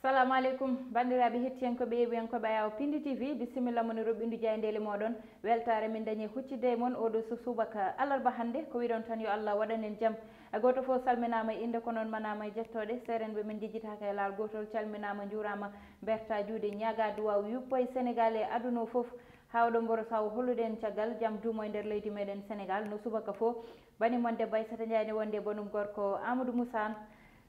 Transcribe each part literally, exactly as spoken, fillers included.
Salamu aleykum, banndiraaɓe hettiyankooɓe, yeeɓiyankooɓe Ayaw Pindi T V, bisimilla mon e roɓɓindu jaayndeele mooɗon. Weltaare min dañi huccidde e mon oɗo so subaka alarba hannde. Ko wiɗon tan, yo Allah waɗan en jam. E gooto fof salminaama e innde, ko noon manaama e jettooɗe. Seerenɓe men njejjitaaka e laawol gootol, calminaama, njuuraama, mberta juuɗe, ñaaga duwaaw yuppo e Senegaal e aduna o fof. Haa oɗo mboro sawo hollude en caggal jam duumo e nder leydi meɗen Senegaal. No subaka fof, bani mon debbo Aissata Ndiaye ne wondi e banum gorko Amadou Moussa Anne.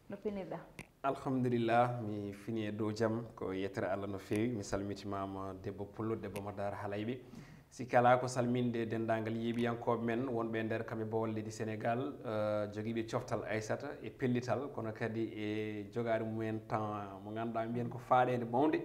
No pinirɗa? Alhamdulillah, mi fini e dow jam, ko yettere Allah no feewi. Mi salmitimaama debbo Pullo, debbo Madar Halayɓe. Si kala ko salminde denndaangal yeeɓiyankooɓe men wonɓe e nder kam e bowal leydi Senegaal, eh, jogiiɓe coftal Aissata e pellital, kono kadi e jogaade mumen temps mo ngannduɗaa mbiyen ko faaɗeende mawnde,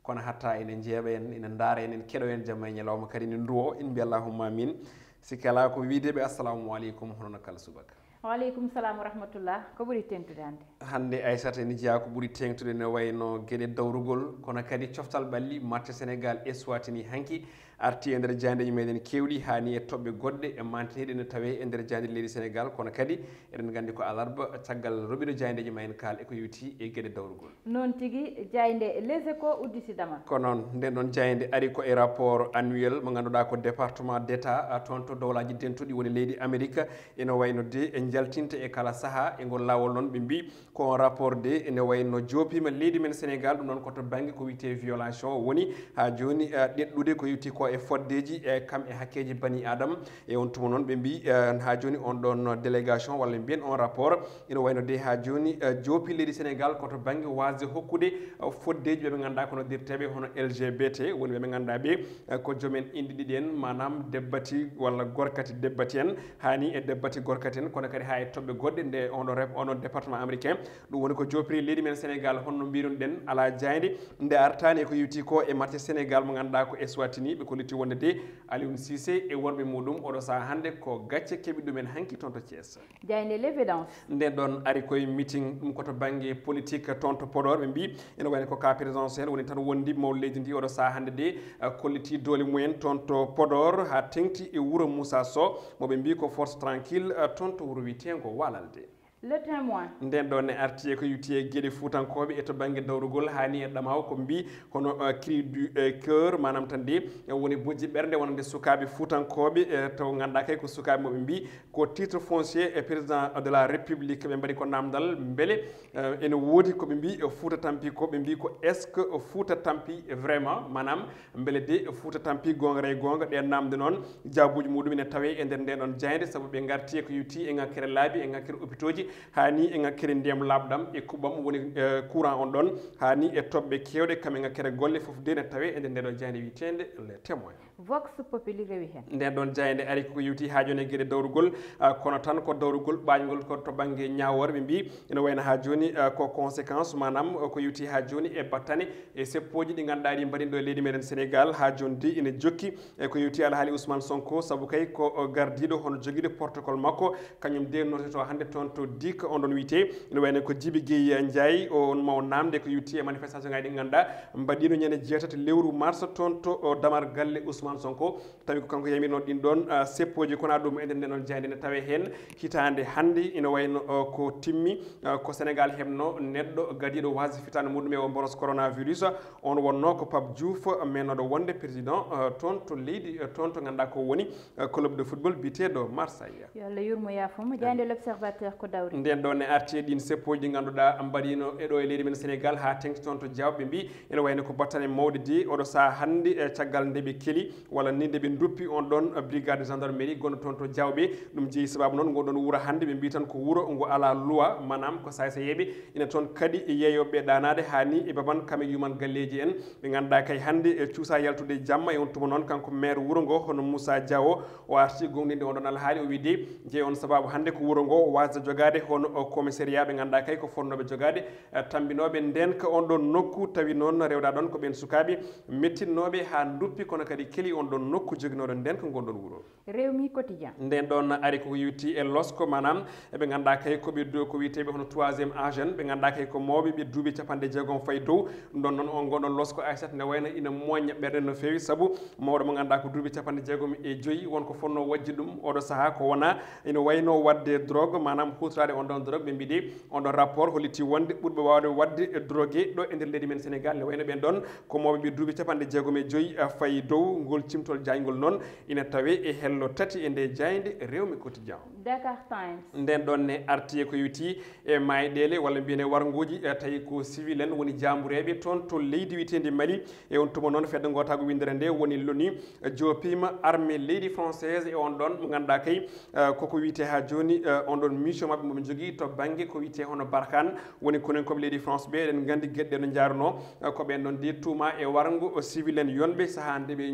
kono hatta ene njeeɓa en, ene ndaara en, ene keɗo en jamma e ñalawma, kadi ene nduwo. En mbiya allahumma amin. Si kala ko wiideɓe, assalamu aleykum, hono no kala subaka. Wa aleykum salam wa rahmatullah. Ko ɓuri teŋtude hannde? Hannde, Aissata, ene jeyaa ko ɓuri teŋtude, ne wayno geɗe dawrugol, kono kadi coftal ɓalli, match Senegaal Eswatini hanki arti e nder jaayndeeji meɗen keewɗi, haa ni e toɓɓe goɗɗe e mantiniiɗe ne tawee e nder jaayndeeji leydi Senegaal, kono kadi eɗen nganndi ko alarba, caggal roɓiɗo jaayndeeji ma en kaal e ko yowti e geɗe dawrugol. Noon tigi, jaaynde Les Échos udditidama. Ko noon, nden ɗon jaaynde ari ko e rapport annuel mo ngannduɗaa ko Département d'État, a, toon to Dowlaaji Dentuɗi woni leydi Amerik, ene wayno de e njaltinte e kala sahaa e ngol laawol. Noon ɓe mbii ko on rapport de ene wayno joopiima leydi men Senegaal, ɗum noon ko to bannge ko wiyetee violation woni haa jooni, a, ɗeɗɗude ko yowti ko e foddeeji e kam e hakkeeji bani Aadama. E on tuma noon ɓe mbii, a, haa jooni on ɗon délégation walla mbiyen on rapport ina wayno de haa jooni, eh, joopi leydi Senegaal ko to bannge waasde hokkude, eh, foddeeji ɓe ɓe ngannduɗaa ko noddirteeɓe hono L G B T, woni ɓe ɓe ngannduɗaa ɓe, eh, ko joom en inɗe ɗiɗi en, maanaam debbati walla gorkati debbati en, haa ni e debbati gorkati en, kono kadi haa e toɓɓe goɗɗe nde on ɗo rep-, on ɗon département américain. Ɗum woni ko joopiri leydi men Senegaal, honno mbiiruno ɗen, alaa jaaynde nde artaani e ko yowti ko e match Senegaal mo ngannduɗaa ko Eswatini, ɓe kolliti wonde de Aliou Cissé e worɓe muɗum oɗo sahaa hannde ko gacce keɓi ɗumen hanki toon to Thiès. Jaaynde L'Évidence. Nden ɗon ari koye meeting, ɗum ko to bannge politique toon to Podor, ɓe mbii ene wayno ko cas présidentiel woni tan wondi mawɗo leydi ndi oɗo sahaa hannde de, eh, kolliti doole mumen toon to Podor haa teŋti e wuro Moussa Sow, mo ɓe mbii ko Force Tranquille, eh, toon to wuro wiyeteengo Walalde. Le Témoin. Nden ɗon ne arti e ko yowti e geɗe fuutankooɓe e to bannge dawrugol haa ni e ɗamaw ko mbii kono, eh, cri du, eh, cœur, maanaam tan de, eh, woni bojji ɓernde wonande sukaaɓe fuutankooɓe, eh, to ngannduɗaa kay ko sukaaɓe mo ɓe mbii ko titre foncier e président de la République. Ɓe mbaɗi ko naamndal mbele, eh, ene woodi ko ɓe mbii, eh, Fuuta Tampi ko, ɓe mbii ko est-ce que Fuuta Tampi vraiment, maanaam mbele de Fuuta Tampi goonga e goonga? Ɗeen naamnde noon jaabuuji muɗum ene tawee e nder ndeen ɗon jaaynde, sabu ɓe ngarti e ko yowti e ŋakkere laabi, e ŋakkere opitooji, haa ni e ŋakkere ndiyam laaɓɗam e kuɓɓam woni, eh, courant on ɗon, haa ni e toɓɓe keewɗe kam e ŋakkere golle fof de ene tawee e nder ndee ɗon jaaynde wiyeteende Le Témoin. Vox Populi rewi heen. Nden ɗon jaaynde ari ko yowti haa jooni e geɗe dawrugol, ah, kono tan ko dawrugol ɓaañgol ko to bannge ñaawoore, ɓe mbii ene wayno haa jooni, ah, ko conséquence, maanaam, ah, ko yowti haa jooni e battane e seppooji ɗi ngannduɗaa ɗi mbaɗi ɗo e leydi meɗen Senegaal, haa jooni de ene jokki e ko yowti alhaali Ousmane Sonko, sabu kay ko, ah, gardiiɗo hono jogiiɗo protocole makko, kañum de nototo hannde toon to dik on ɗon wiyetee, ene wayno ko Jibi Gueye Ndiaye, o on maw naamde ko yowti e manifestation ngaji ɗi ngannduɗaa mbaɗiino ñande jeetati lewru mars toon to, o, damar galle Ousmane Sonko. Tawi ko kanko yamirno ɗin ɗon, ah, seppooji, kono ɗum e nder nden ɗon jaaynde ne tawee heen hitaande hannde ina wayno, ah, ko timmi, ah, ko Senegaal heɓno neɗɗo gadiiɗo waasde fitaande muɗum e o mboros coronavirus. On wonno ko Pape Diouf, mennooɗo wonde président, ah, toon to leydi, ah, toon to ngannduɗaa ko woni, ah, club de football biyeteeɗo Marseille. Yo Allah yurmo yaafo mo. Jaaynde L'Observateur ko dawri? Nden ɗon ne arti e ɗin seppooji ɗi ngannduɗaa mbaɗiino e ɗo e leydi men Senegaal haa teŋti toon to Diaobé, ɓe mbii ene wayno ko battane mawɗe de oɗo sahaa hannde, e caggal nde ɓe keli walla ni nde ɓe nduppi on ɗon brigade de gendarmerie gonɗo toon to Diaobé. Ɗum jeyi sababu noon ngon ɗon wuro hannde ɓe mbii tan ko wuro ngo alaa luwa, maanaam ko saaysayeeɓe ina toon kadi yeeyooɓe ɗaanaade haa ni e baban kam e yuman galleeji en. Ɓe ngannduɗaa kay hannde e cuusa yaltude jamma e on tuma noon kanko maire wuro ngo hono Moussa Diawo o arti gomɗinde on ɗon alhaali, o wii de jeyi on sababu hannde ko wuro ngo waasde jogaade hono o commissariat ɓe ngannduɗaa kay ko fotnooɓe jogaade, eh, tammbinooɓe ndenka on ɗon nokku, tawi noon rewɗaa ɗon ko ɓeen sukaaɓe mettinnooɓe haa nduppi kono kadi keli on ɗon nokku joginooɗo ndenka ngon ɗon wuro. Rewmi Quotidien. Nden ɗon ari ko yowti e losko, maanaam ɓe ngannduɗaa kay ko ɓe du-, ko wiyeteeɓe hono troisième âge en, ɓe ngannduɗaa kay ko mawɓe ɓe duuɓi capanɗe jeegom fayi dow. Ɗum ɗon noon on ngon ɗon losko Aissata ne wayno ina moñña ɓernde no feewi, sabu mawɗo mo ngannduɗaa ko duuɓi capanɗe jeegom e joyi won ko fotnoo waɗde ɗum oɗo sahaa ko wona ina wayno waɗde drogue, maanaam huutora On ɗon drogue ɓe mbiɗi, on ɗon rapport holliti wonde ɓurɓe waawde waɗde drogue ɗo e nder leydi men Sénégal ne wayno ɓen ɗon ko mawɓe ɓe duuɓi capanɗe jeegom e joyi, eh, fayi dow. Ngol cimtol jayngol noon ina tawe e hello tati e nde jaaynde Rewmi Quotidien. Dakar Times. Nden ɗon ne arti e ko yowiti e mayɗeele walla mbiyen e warnguuji, eh, tawi ko civil en woni jaambureeɓe toon to leydi wiyeteendi Mali. E on tuma noon fedde ngootaango winndere nde woni l'ONU, eh, jooppiima armée leydi française e on ɗon mo ngannduɗaa kay, eh, koko wiyetee haa jooni, eh, on ɗon mission maɓɓe mo ɓe njogii to bannge ko wiyetee hono Barkhane woni konen koɓe leydi France ɓe. Eɗen nganndi geɗe ɗe no njaarunoo, eh, ko ɓen ɗon de tuuma e warngo, eh, civil en yonɓe sahaa nde ɓe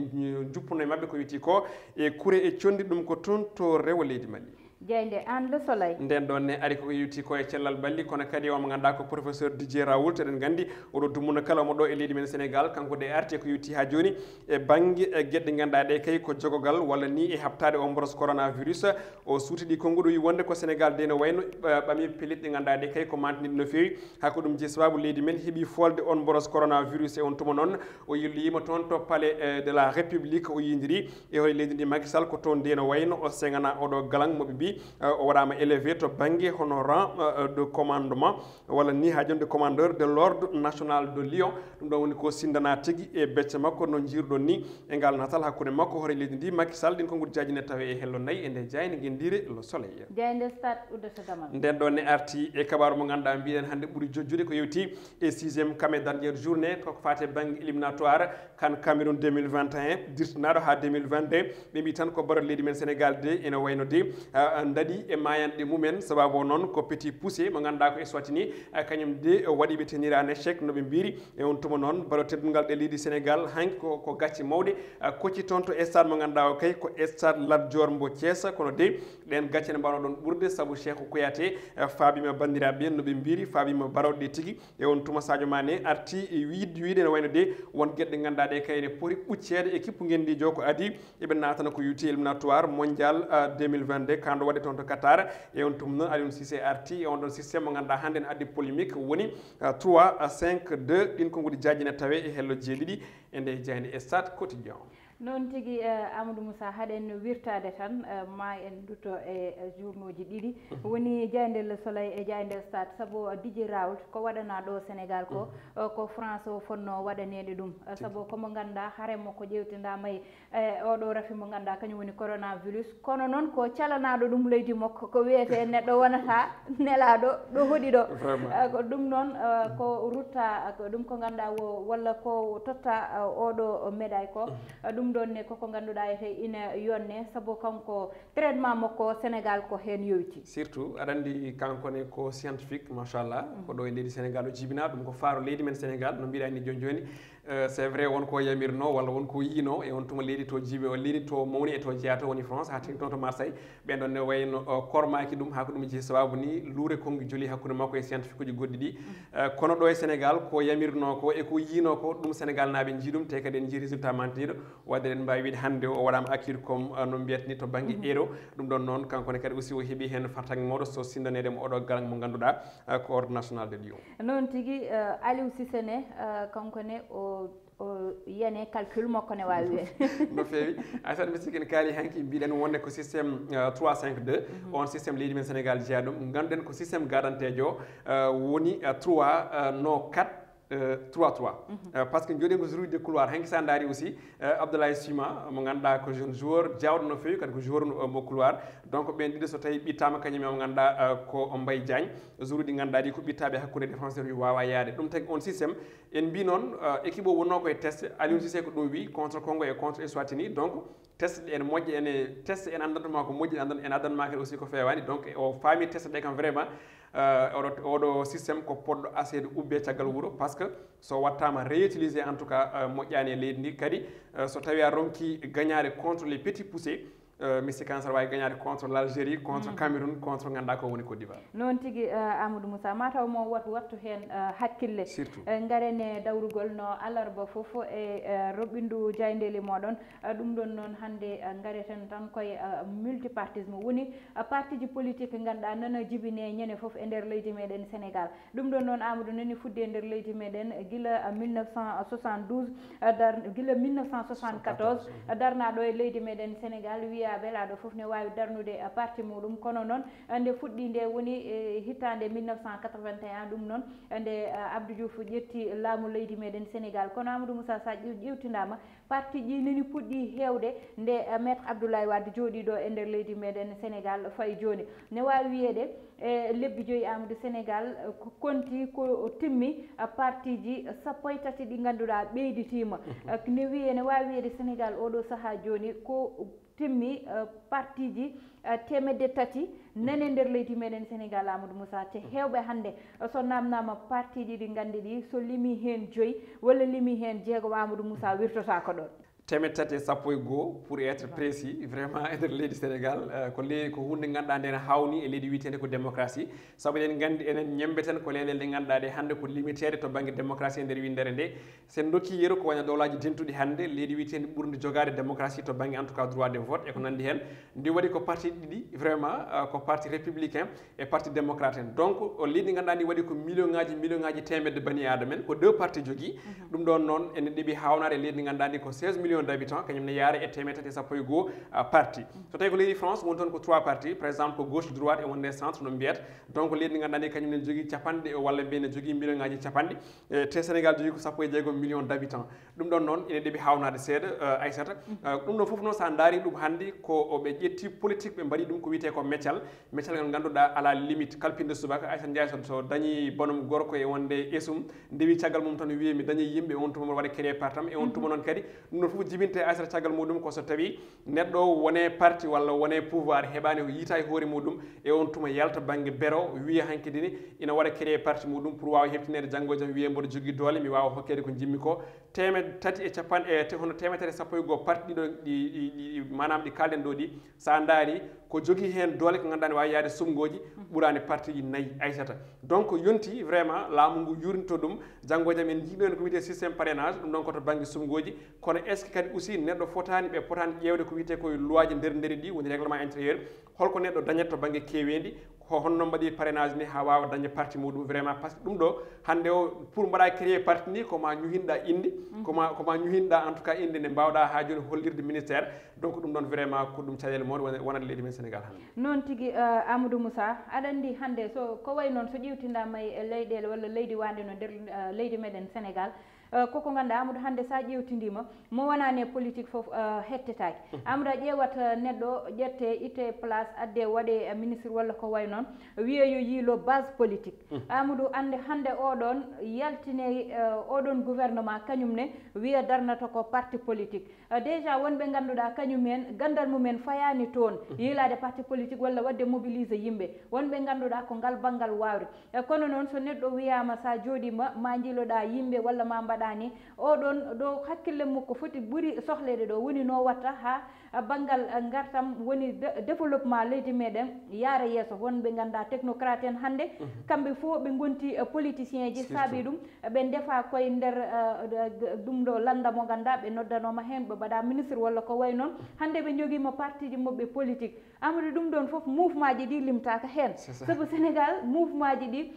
njuppuno e maɓɓe ko wiyetee ko e kure e conndi ɗum ko toon to rewo leydi Mali. Jaaynde an Le Soleil. Nden ɗon ne ari koko yewti ko e cellal balli, kono kadi o mo ngannduɗaa ko professeur Didier Raoult, eɗen nganndi oɗo dumunna kala omo ɗo e leydi men Sénégal, kanko de arti ko yewti haa jooni e bannge, eh, geɗe ngannduɗaa ɗe kay ko jogogal walla ni e haɓtaade o mboros coronavirus. O suutidi konnguɗo wi wonde ko Sénégal de no wayno, eh, ɓami pellet ɗi ngannduɗaa ɗe kay ko mantiniɗe no feewi. Haa ko ɗum jeyi sababu leydi men heɓi folde on mboros coronavirus e on tuma noon o yilloyiima toon to palais, eh, de la République o yindiri e hoore leydi ndi Macky Sall ko toon de no wayno o seŋana oɗo galang mo ɓe mbi, eh, o waɗaama élevé to bannge hono rang, eh, de commandement walla ni haa jonde commandeur de l'ordre national de Lyon. Ɗum ɗon woni ko sindana tigi e becce makko no njiiruɗon ni e ngal natal hakkunde makko hoore leydi ndi Macky Sall. Ɗin konnguɗi jaaji ne tawe e hello nayi e nde jaaynde ngendiire Le Soleil. Jaaynde Stade uddata damal. Nden ɗon ne arti e kabaaru mo ngannduɗaa mbiɗen hannde ɓuri jojjude ko yewti e sixième comme dernière journée koko faate bannge éliminatoire kan Cameroun deux mille vingt et un dirtinaaɗo haa deux mille vingt-deux. Ɓe mbi tan ko baroɗe leydi men Sénégal de ene wayno de, ah, ndaɗi e mayanɗe mumen. Sababu o noon ko Petit Poussé mo ngannduɗaa ko Eswatini, ah, kañum de waɗi ɓe tenir en échec no ɓe mbiri. E on tuma noon baro teddungal ɗe leydi Sénégal hanki ko, ko gacce mawɗe, ah, kocci toon to stade mo ngannduɗaa o kay ko stade Lat Dior mbo Thiès. Kono de ɗen gacce ne mbawno ɗon ɓurde sabu Cheikhou Kouyaté, ah, faabima banndiraaɓe ɓen no ɓe mbiri, faabima baroɗe ɗe tigi. E on tuma Sadio Mané arti e wiid-, wiide ne wayno de won geɗe ɗe ngannduɗaa ɗe kay ne poti ɓucceede e kippu ngenndiijo ko adii eɓe naatana ko yewti éliminatoire mondial, ah, deux mille vingt-deux kanɗo waɗde toon to Qatar. E on tuma noon Aliou Cissé arti e on ɗon système mo ngannduɗaa hannde ne addi polémique woni, ah, trois cinq deux. Ɗin konnguɗi jaaji ne tawe e hello jeeɗiɗi e nde jaaynde Stade Quotidien. Noon tigi, eh, Amadou Moussa, haɗen wirtaade tan, eh, ma en ndutto e, eh, journaux ji ɗiɗi. Woni jaaynde Le Soleil e jaaynde Stade, sabu, eh, Didier Raoult ko waɗanaa ɗo Sénégal ko, eh, ko France o fotnoo waɗaneede ɗum. Eh, sabu ko mo ngannduɗaa haremo ko ƴeewtindaama e, eh, oɗo rafi mo ngannduɗaa kañum woni coronavirus. Kono noon ko calanaaɗo ɗum leydi makko, ko wiyetee neɗɗo wonata nelaaɗo ɗo hoɗi ɗo. Vraiment. Eh, ko ɗum noon, eh, ko rutta, ko ɗum ko ngannduɗaa wo-, walla ko totta, eh, oɗo médaille ko. Eh, ɗum ɗon ne koko ngannduɗaa ete ina yonne, sabu kanko traitement makko Sénégal ko heen yowiti. Surtout, aɗa anndi kanko ne ko scientifique, machallah, ko ɗo e leydi Sénégal o jibinaa, ɗum ko faaro leydi men Sénégal, no mbiɗa ni jooni jooni. Eh, c'est vrai, won ko yamirno walla won ko yiino, e on tuma leydi to jibi, o leydi to mawni e to jeyaa to woni France, haa tigi toon to Marseille. Ɓen ɗon ne wayno, o, kormaaki ɗum, haa ko ɗum jeyi sababu ni luure konngi joli hakkunde makko e scientifique uji goɗɗi ɗi. Eh, kono ɗo e Sénégal, ko yamirno ko e ko yiino ko, ɗum Sénégal naaɓe njii ɗum, te kadi en njii résultat mantiniiɗo. Wadde eɗen mbaawi wiide hannde o waɗaama accueillir comme, eh, no mbiyat ni to bannge euro. Ɗum ɗon noon, kanko ne kadi aussi o heɓi heen fartaŋŋe mawɗo so sindaneede mo oɗo galang mo ngannduɗaa, eh, ko Ordre National de Lyon. Noon tigi, eh, Aliou Cissé ne, eh, kanko ne o, o yani calcul makko ne waawi wiyee. No feewi. Aysata, mi sikki en kaali hanki, mbiɗen wonde ko système, eh, trois cinq deux. On système leydi men Sénégal jeyaa ɗum. Ngannduɗen ko système gaadanteejo, eh, woni, eh, trois, eh, no quatre, eh, trois trois. Eh, parce que jooɗi ko joueur de couloir. Hanki sa ndaari aussi, eh, Abdoulaye Sima, mo ngannduɗaa ko jeune joueur, jaawɗo no feewi, kadi ko joueur, eh, mo couloir. Donc, ɓen ɗiɗo so tawi ɓittaama kañum e mo ngannduɗaa, eh, ko Mbaye Diagne. Joueur ɗi ngannduɗaa ɗi ko ɓittaaɓe hakkunde défenseur yu waawa yaade. Ɗum tagi on système, en mbi noon, eh, équipe o wonnoo ko e test. Aliou Cissé ko ɗo wi contre Congo et contre Eswatini. Donc, test ɗe ene moƴƴa, ene test en anndanto ma ko moƴƴi, en anndan-, en addan ma kadi aussi ko feewaani. Donc, o faami test ɗe kam vraiment, eh, oɗo, oɗo système ko poɗɗo aseede ubbee caggal wuro, parce que so wattaama réutilisé, en tout cas, eh, moƴƴaani e leydi ndi. Kadi, eh, so tawi a ronki gañaade contre les petits poussés, eh, mi sikkan saɗa waawi gañaade contre l'Algérie, contre Cameroun, contre ngannduɗaa ko woni Côte d'Ivoire. Noon tigi, eh, Amadou Moussa, mataw mo wat-, wattu heen, eh, hakkille. Surtout. Eh, ngaren e dawrugol no alarba fof e, eh, roɓɓindu jaayndeeli mooɗon. Eh, ɗum ɗon noon hannde, eh, ngareten tan koye, eh, multipartisme, woni, eh, partiji politique ngannduɗaa nana jibine ñande fof e nder leydi meɗen Sénégal. Ɗum ɗon noon Amadou nani fudde e nder leydi meɗen gila, eh, mille neuf cent soixante-douze, eh, dar-, gila mille neuf cent soixante-quatorze, eh, darnaaɗo e leydi meɗen Sénégal wiya Belaaɗo fof ne waawi darnude, eh, parti muɗum, kono noon, eh, nde fuɗɗi nde woni, eh, hitaande mille neuf cent quatre-vingt et un, ɗum noon, eh, nde, eh, Abdou Diouf ƴetti laamu leydi meɗen Sénégal. Kono Amadou Moussa, so a ƴew-, ƴeewtindaama, parti ji nani puɗɗi heewde nde, eh, Maître Abdoulaye Wade jooɗii ɗo e nder leydi meɗen Sénégal fayi jooni. Ne waawi wiyeede, e lebbi joyi Amadou, Sénégal, eh, ko konti ko timmi, eh, partiji sappo e tati ɗi ngannduɗaa ɓeyditiima. Eh, ne wiye, ne waawi wiyeede Sénégal oɗo sahaa jooni ko timmi, eh, partiji, eh, teemedde tati nani e nder leydi meɗen Sénégal, Amadou Moussa. Te heewɓe hannde, eh, so naamnaama partiji ɗi nganndi ɗi, so limi heen joyi walla limi heen jeegom, Amadou Moussa, wirtotaako ɗoon. Teemedde tati e sappo e goo, pour être précis, vraiment, e nder leydi Sénégal, eh, ko le-, ko huunde ngannduɗaa nde ne hawni e leydi wiyeteende ko démocratie. Sabu eɗen nganndi, enen ñemmbe tan ko leyɗeele ɗe ngannduɗaa ɗe hannde ko limiteede to bannge démocratie e nder winndere nde. So en ndokkii yeru, ko wayno dowlaaji dentuɗi hannde, leydi wiyeteende ɓurndi jogaade démocratie to bannge, en tout cas, droit de vote e ko nanndi heen. Ndi waɗi ko parti ɗiɗi, vraiment, eh, ko parti républicain e parti démocrate en. Donc, o leydi ngannduɗaa ndi waɗi ko million ŋaaji, million ŋaaji teemedde bani aadama en, ko deux parti jogii. Ɗum ɗoon noon ene ɗeɓi haawnaade leydi ngannduɗaa ndi ko seize millions d'habitants, kañum ne yaara e teemedde tati e sappo e goo, ah, parti. So tawi ko leydi France, woni toon ko trois parti, par exemple, ko gauche, droite e wonde centre no mbiyata. Donc, leydi ngannduɗaa ndi kañum ne jogii capanɗe, walla mbiyen ne jogii million ŋaaji capanɗe, e te Sénégal jogii ko sappo e jeegom millions d'habitants. Ɗum ɗoon noon ene ɗeɓi haawnaade seeɗa, eh, Aissata. Eh, ɗum ɗoon fof noon, so a ndaari ɗum hannde, ko o ɓe ƴetti politique, ɓe mbaɗi ɗum ko wiyetee ko meccal. Meccal ngal ngannduɗaa alaa limite, kalpinde subaka. Aissata Ndiaye so, so dañi bonum gorko e wonde esum, ndewi caggal mum tan wiye mi dañi yimɓe, on tuma mboɗo waɗa créé parti am, e on tuma noon kadi. Ɗum ɗoon fof jibinte Aissata caggal muɗum ko so tawi neɗɗo wone parti walla wone pouvoir heɓaani o yiita e hoore muɗum, e on tuma yalta bannge bero, wiya hanki dini ina waɗa créé parti muɗum pour waawa heɓtineede janngo e jam, wiye mboɗo jogii doole, mi waawa hokkeede ko njimmi ko. Teemedde tati e capanɗe, e te-, hono teemedere sappo e goo parti ɗiɗo ɗi, ɗi, ɗi, maanaam ɗi kaalɗen ɗo ɗi, so a ndaari ko jogii heen doole ko ngannduɗaa ne waawi yahde sumngooji ɓuraani partiji nayi, Aissata. Donc, yonti vraiment laamu ngu yuurnito ɗum. Janngo e jam en njiyno en ko wiyetee système parrainage, ɗum ɗoon ko to bannge sumngooji. Kono est-ce que kadi aussi neɗɗo fotaani, ɓe potaani ƴeewde ko wiyetee ko e loi ji nder nderi ɗi, woni règlement intérieur, holko neɗɗo dañata to bannge keeweendi, ko honno mbaɗi parrainage ni haa waawa dañde parti muɗum vraiment? Parce que ɗum ɗo hannde o, pour mbaɗa créé parti ni, ko ma ñuhinɗa inde, ko ma, ko ma ñuhinɗa en tout cas inde nde mbaawɗa haa jooni hollirde ministère. Donc, ɗum ɗoon vraiment ko ɗum caɗeele mawɗe wona-, wonande leydi men Sénégal hannde. Noon tigi, eh, Amadou Moussa, aɗa anndi hannde so ko wayi noon, so ƴeewtindaama e leyɗeele walla leydi waande no nder, eh, leydi meɗen Sénégal, eh, koko ngannduɗaa, Amadou, hannde so a ƴeewtindiima, mo wonaani e politique fof, eh, hettetaaki. Amadou, a ƴeewat, eh, neɗɗo ƴette, itte place, adde, waɗe, eh, ministre walla ko wayi noon, wiye yo yiilo base politique. Amadou, annde hannde oɗoon yaltine, eh, oɗoon gouvernement, kañum ne wiya darnata ko parti politique. Eh, déjà wonɓe ngannduɗaa kañum en ganndal mum en fayaani toon, yiilaade parti politique walla waɗde mobiliser yimɓe. Wonɓe ngannduɗaa ko ngal banngal waawri. E kono noon, so neɗɗo wiyaama so a jooɗiima, ma njiiloɗaa yimɓe walla ma mbaɗaani, oɗoon ɗo hakkille makko foti ɓuri sohleede ɗo woni no watta haa banngal, eh, ngartam woni de-, développement leydi meɗen yaara yeeso. Wonɓe ngannduɗaa technocrate en hannde, kamɓe fof ɓe ngonti, eh, politicien ji, saabi ɗum, eh, ɓe ndefa koye nder, eh, d-, d-, ɗum ɗo lannda mo ngannduɗaa ɓe noddanooma heen, ɓe mbaɗa ministre walla ko wayi noon. Hannde ɓe njogiima partiji maɓɓe politique. Amadou, ɗum ɗoon fof mouvement ji ɗi limtaaka heen. C'est ça. Sabu Sénégal, mouvement ji ɗi,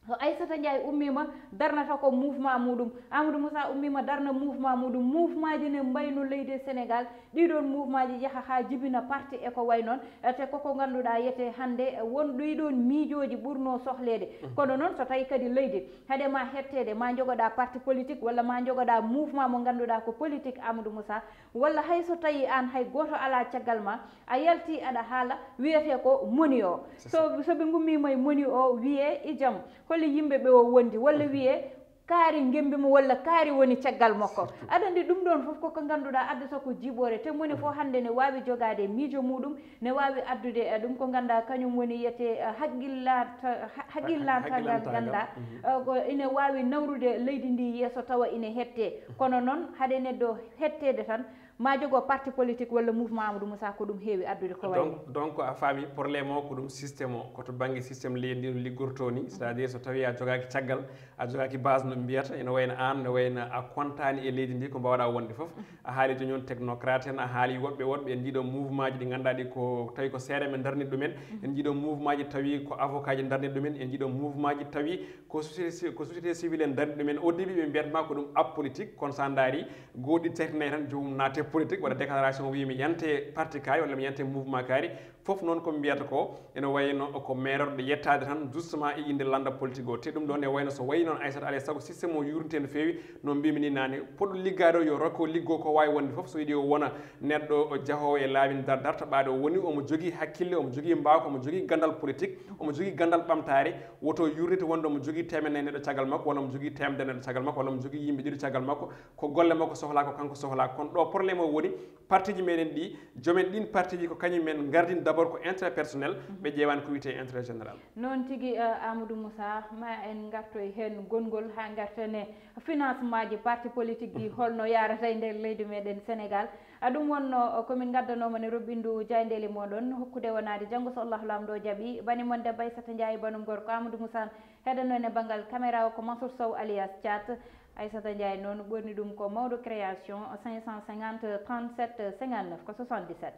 so Aissata Ndiaye ummiima, darnata ko mouvement muɗum. Amadou Moussa ummiima, darna mouvement muɗum. Mouvement ji ne mbayno leydi Sénégal, ɗiɗoon mouvement ji yaha haa jibina parti e ko wayi noon. E te koko ngannduɗaa yete hannde, won ɗiɗoon miijooji ɓurno sohleede. Kono noon, so tawi kadi leydi, hade ma hetteede, ma njogoɗaa parti politique walla ma njogoɗaa mouvement mo ngannduɗaa ko politique, Amadou Moussa, walla hay so tawi aan hay gooto alaa caggal ma, a yalti aɗa haala, wiyetee ko moni o. C'est ça. So, so ɓe ngummiima e moni o, wiyee e jam, holi yimɓe ɓe o wondi, walla wiyee kaari ngembi mo, walla kaari woni caggal makko. Surtout. Aɗa anndi ɗum ɗoon fof koko ngannduɗaa addata ko jiiɓoore, te moni fof hannde ne waawi jogaade miijo muɗum, ne waawi addude, eh, ɗum ko ngannduɗaa kañum woni yiyetee, eh, haqqillanta-, ha-, haqqillantangal ngannduɗaa, eh, ko ine waawi nawrude leydi ndi yeeso tawa ine hettee. Kono noon, hade neɗɗo hetteede tan, ma jogo parti politique walla mouvement Amadou Moussa, ko ɗum heewi addude ko wayi. Donc, donc a faami problème o ko ɗum système o, ko to bannge système leydi ndi no liggortoo ni, c'est-à-dire so tawi a jogaaki caggal, a jogaaki base no mbiyata, ene wayno aan, ne wayno a kontaani e leydi ndi ko mbaawɗaa wonde fof. A haali jooni on technocrate en, a haali woɗɓe, woɗɓe en njiiɗo mouvement ji ɗi ngannduɗaa ɗi ko tawi ko seeɗa men darnii ɗumen, en njiiɗo mouvement ji tawi ko avocat ji darnii ɗumen, en njiiɗo mouvement ji tawi ko société ci-, ko société civile en darnii ɗumen. Au début ɓe mbiyat ma ko ɗum apolitique, kono so a ndaari, gooɗi tati nayi tan joomum naate Politique waɗa déclaration, o wi mi yante parti kaari walla mi yante mouvement kaari. Fof noon ko mbiyata ko ene wayno ko meerorɗe yettaade tan justement e innde lannda politique o. Te ɗum ɗoon e wayno so wayi noon Aissata Alay Sago système o yurnte no feewi, no mbimi ni naane, poɗɗo liggaade o yo rokko liggo ko waawi wonde fof, so yiɗi o wona neɗɗo o jahoowo e laabi dar- darta ɓaaɗo o woni, omo jogii hakkille, omo jogii mbaawka, omo jogii ganndal politique, omo jogii ganndal ɓamtaare. Woto yurnite wonde omo jogii teemedde nayi neɗɗo caggal makko, walla omo jogii teemedde neɗɗo caggal makko, walla omo jogii yimɓe ɗiɗo caggal makko. Ko golle makko sohlaa, ko kanko sohlaa. Kono ɗo problème o woni, partiji meɗen ɗi, jomen ɗin partiji ko kañum men ngardin d'abord ko intérêt personnel, ɓe ƴeewani ko wiyetee intérêt général. Noon tigi, eh, Amadou Moussa, ma en ngartoy heen gonngol haa ngarten e financement ji parti politique ji, holno yaarata e nder leydi meɗen Sénégal. A ɗum wonno, eh, ko min ngaddanoo mon e roɓɓindu jaayndeeli moɗon, hokkude wonaade janngo so Allahu Laamɗo jaɓi. Bani mon debbo Aissata Ndiaye, banum gorko Amadou Moussa, heɗanno en e banngal caméra o ko Mansour Sow alias Thiat. Aissata Ndiaye noon ɓurni ɗum ko mawɗo création, cinq cent cinquante, trente-sept, cinquante-neuf ko soixante-dix-sept.